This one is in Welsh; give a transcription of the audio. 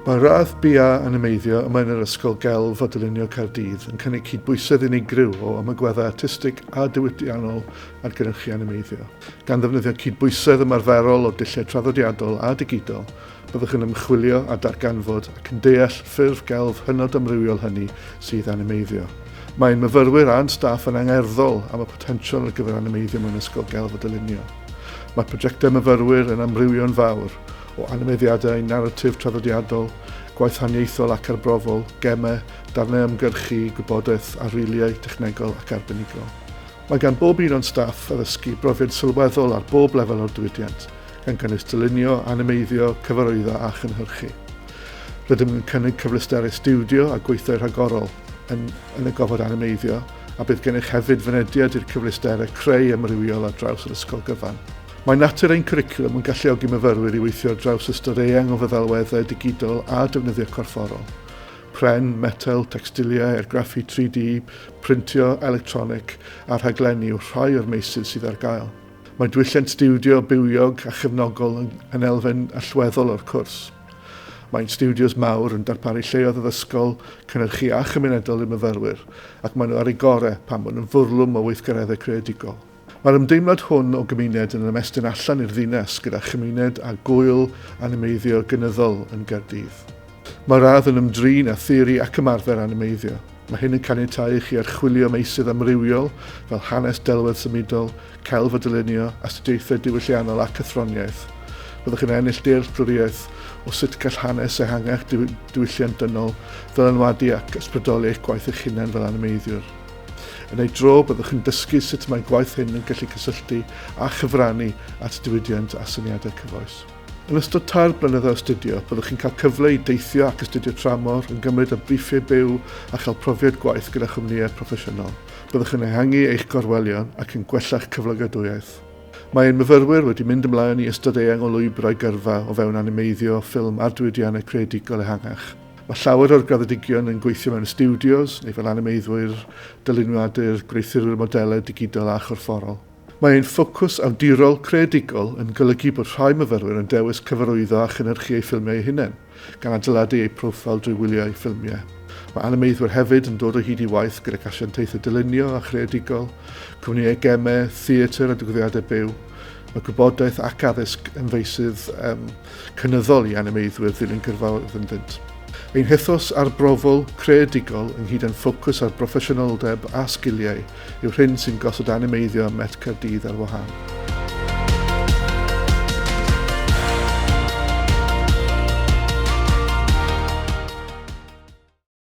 Mae radd BA Animeiddio yma yn yr Ysgol Gelf a Dylunio Caerdydd yn cynnig cydbwysedd unigryw o ymagweddau artistig a diwydiannol ar gynhyrchu animeiddio. Gan ddefnyddio cydbwysedd ymarferol o dulliau traddodiadol a digidol, byddwch yn ymchwilio a darganfod ac yn deall ffurf gelf hynod amrywiol hynny sydd animeiddio. Mae ein myfyrwyr a'n staff yn angerddol am y potensial ar gyfer animeiddio mewn Ysgol Gelf a Dylunio. Mae prosiectau myfyrwyr yn amrywio'n fawr, o animeiddiadau naratif traddodiadol, gwaith haniaethol ac arbrofol, gemau, darnau ymgyrchu, gwybodaeth a riliau technegol ac arbenigol. Mae gan bob un o'n staff addysgu brofiad sylweddol ar bob lefel o'r diwydiant, gan gynnwys dylunio, animeiddio, cyfarwyddo a chynhyrchu. Rydym yn cynnig cyfleusterau stiwdio a gweithdai rhagorol yn, yn y gofod animeiddio, a bydd gennych hefyd fynediad i'r cyfleusterau creu amrywiol ar draws yr ysgol gyfan. Mae natur ein cwricwlwm yn galluogi myfyrwyr i weithio ar draws ystod eang o feddalweddau digidol a defnyddio corfforol. Pren, metel, tecstiliau, argraffu 3D, printio electronig a rhaglenni yw rhai o'r meysydd sydd ar gael. Mae diwylliant stiwdio bywiog a chefnogol yn, yn elfen allweddol o'r cwrs. Mae'n stiwdios mawr yn darparu lleoedd addysgol, cynhyrchu a chymunedol i'r myfyrwyr, ac maen nhw ar eu gorau pan maen nhw'n fwrlwm o weithgareddau creadigol. Mae'r ymdeimlad hwn o gymuned yn ymestyn allan i'r ddinas gyda chymuned a gŵyl animeiddio gynyddol yn Gaerdydd. Mae'r radd yn ymdrin â theori ac ymarfer animeiddio. Mae hyn yn caniatáu i chi archwilio meysydd amrywiol fel hanes delwedd symudol, celf a dylunio, astudiaethau diwylliannol ac athroniaeth. Byddwch yn ennill dealltwriaeth o sut gall hanes ehangach diwylliant dynol ddylanwadu ac ysbrydoli eich gwaith eich hunain fel animeiddiwr. Yn ei dro, byddwch yn dysgu sut mae gwaith hyn yn gallu cysylltu a chyfrannu at diwydiant a syniadau cyfoes. Yn ystod tair blynedd o astudio, byddwch chi'n cael cyfle i deithio ac astudio tramor, yn gymryd â briffiau byw a chael profiad gwaith gyda chwmnïau proffesiynol. Byddwch yn ehangu eich gorwelion ac yn gwella'ch cyflogadwyaeth. Mae ein myfyrwyr wedi mynd ymlaen i ystod eang o lwybrau gyrfa o fewn animeiddio, ffilm a'r diwydiannau creadigol ehangach. Mae llawer o'r graddedigion yn gweithio mewn stiwdios neu fel animeiddwyr, dylunwadur, gwneuthurwyr modelau digidol a chorfforol. Mae ein ffocws awdurol creadigol yn golygu bod rhai myfyrwyr yn dewis cyfarwyddo a chynhyrchu eu ffilmiau eu hunain, gan adeiladu eu proffil drwy wylio eu ffilmiau. Mae animeiddwyr hefyd yn dod o hyd i waith gydag asiantaethau dylunio a chreadigol, cwmnïau gemau, theatr a digwyddiadau byw. Mae gwybodaeth ac addysg yn feysydd um, cynyddol i animeiddwyr ddilyn gyrfaoedd ynddynt. Ein hethos arbrofol, creadigol, ynghyd â'n ffocws ar broffesiynoldeb a sgiliau, yw'r hyn sy'n gosod animeiddio ym Met Caerdydd ar wahân.